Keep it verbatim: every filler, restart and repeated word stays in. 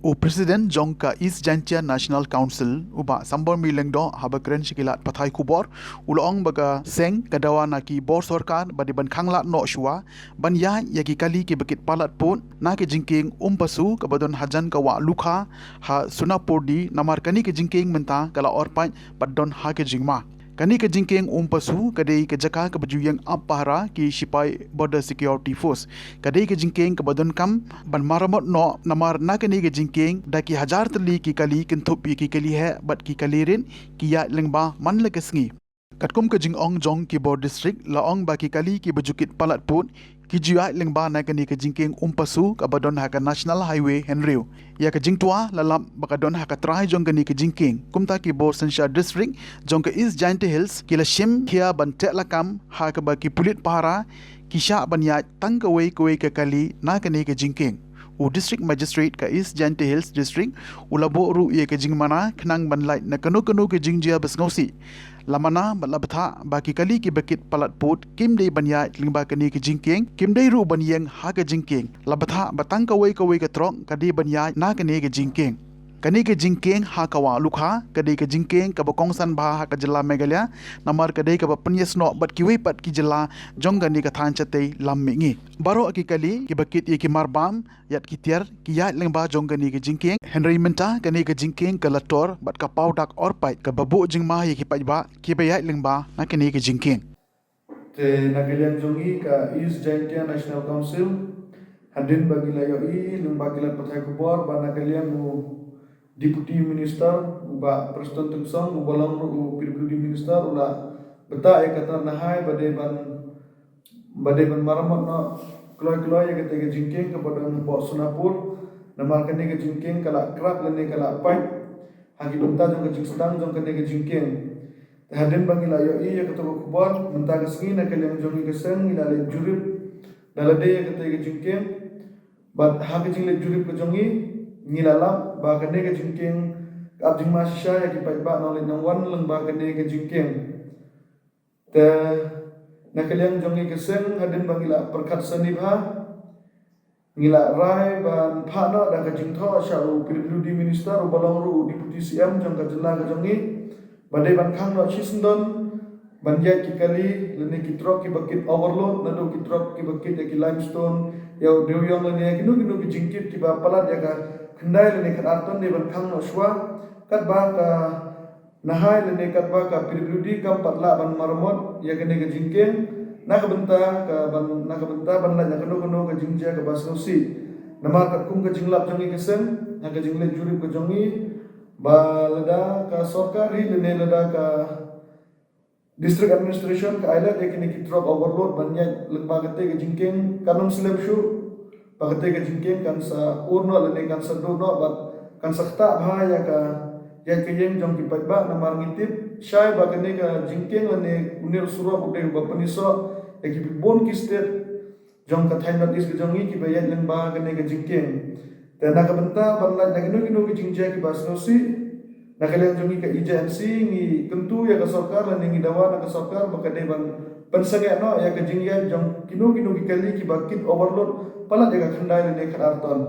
U President jong ka East Jaintia National Council, u Bah Sambormi Lyngdoh, haba kren sha ki lad pathai khubor, u la ong ba ka seng ka dawa na ki bor sorkar ba dei ban khanglad noh shuwa ban ïaid ïa ki kali kiba kit palat pud na ka jingkieng Umpasu kaba don hajan ka wah Lukha ha Sonapurdi, namar kane ka jingkieng mynta ka la orpait bad don ha ka jingma. Kane ka jingkieng Umpasu ka dei ka jaka kaba ju ïeng ap pahara ki shipai Border Security Force. Ka dei ka jingkieng kaba donkam ban maramot noh, namar na kane ka jingkieng da ki hajar tylli ki kali kynthup ïa ki kali heh bad ki kali rit ki ïaid lyngba man la ka sngi. Katkum ka jingong jong ki bor district, la ong ba ki kali kiba ju kit palat pud ki ju ïaid lyngba na kane ka jingkieng Umpasu kaba don ha ka National Highway hynriew. Ïa ka jingtwa la lap ba ka don ha ka trai jong kane ka jingkieng. Kumta ki bor synshar district jong ka East Jaintia Hills ki la shim khia ban teh lakam ha kaba ki pulit pahara ki shah ban ïaid tang kawei kawei ka kali na kane ka jingkieng. U District Magistrate ka East Jaintia Hills District u la buh ruh ïa ka jingmana khnang ban lait na kano kano ka jingjia ba sngewsih. La mana bad la bthah ba ki kali kiba kit palat pud kim dei ban ïaid lyngba kane ka jingkieng, kim dei ruh ban ïeng ha ka jingkieng. La bthah ba tang kawei kawei ka trok ka dei ban ïaid na kane ka jingkieng. Kane ka jingkieng ha ka wah Lukha ka dei ka jingkieng kaba kongsan bha ha ka jylla Meghalaya, namar ka dei kaba pynïasnoh bad kiwei pat ki jylla jong kane ka thaiñ shatei lam mihngi. Baroh ki kali kiba kit ïa ki marbam ïaid ki tiar ki ïaid lyngba jong kane ka jingkieng, hynrei mynta kane ka jingkieng ka la tor bad ka paw dak orpait kaba buh jingma ïa ki paidbah kiba ïaid lyngba na kane ka jingkieng. Te na ka liang jong ngi ka East Jaintia National Council, hadien ba ngi la ïohi lyngba ki lad pathai khubor ba na ka liang u Deputy Minister u Bah Prestone Tynsong uba long ruh u P W D Minister u la bthah ïa ka Tarnahai ba dei ban ba dei ban maramot noh kloi kloi ïa kata ka jingkieng kaba don hapoh Sonapur. Namar kane ka jingkieng ka la krak lane ka la pait ha ki bynta jong ka jingsdang jong kane ka jingkieng. Te hadien ba ngi la ïohi ïa kata ka khubor, mynta ka sngi na ka liang jong ngi ka seng ngi la leit jurip da lade ïa kata ka jingkieng. Bad ha ka jingleit jurip ka jong ngi, ngi la lap ba kane ka jingkieng ka ap jingma shisha ïa ki paidbah nongleit nongwan lyngba kane ka jingkieng. Te na ka liang jong ngi ka seng, hadien ba ngi la pyrkhat sani bha, ngi la rai ban phah noh da ka jingthoh sha u P W D Minister uba long ruh u Deputy C M jong ka jylla ka jong ngi ba dei ban khang noh shisyndon ban ïaid ki kali lane ki trok kiba kit overload naduh ki trok kiba kit ïa ki limestone, ïa u dewiong lane ïa kino kino ki jingkit kiba palat ïa ka khyndai lane khatar ton, dei ban khang noh shuwa katba ka Nahai lane katba ka P W D kam pat lah ban maramot ïa kane ka jingkieng na ka bynta ka ban, na ka bynta ban lait na kano kano ka jingjia kaba sngewsih. Namar katkum ka jinglap jong ngi ka seng, na ka jingleit jurip ka jong ngi, ba lada ka sorkar hi lane lada ka District Administration ka ai lad ïa kine ki trok overload ban ïaid lyngba kata ka jingkieng, kan ym slem shuh ba kata ka jingkieng kan sa ur noh lane kan sa duh noh bad kan sa ktah bha ïa ka ïaid ka ïeng jong ki paidbah. Namar ngi tip shai ba kane ka jingkieng lane une u surok u dei uba pynisoh ïa ki bun ki state jong ka thaiñ North East ka jong ngi kiba ïaid lyngba kane ka jingkieng. Te na ka bynta ban lait na kino kino ki jingjia kiba sngewsih, na ka liang jong ngi ka E J N C ngi kyntu ïa ka sorkar lane ngi dawa na ka sorkar ba ka dei ban pynsangeh noh ïa ka jingïaid jong kino kino ki kali kiba kit overload palat ïa ka khyndai lane khatar ton.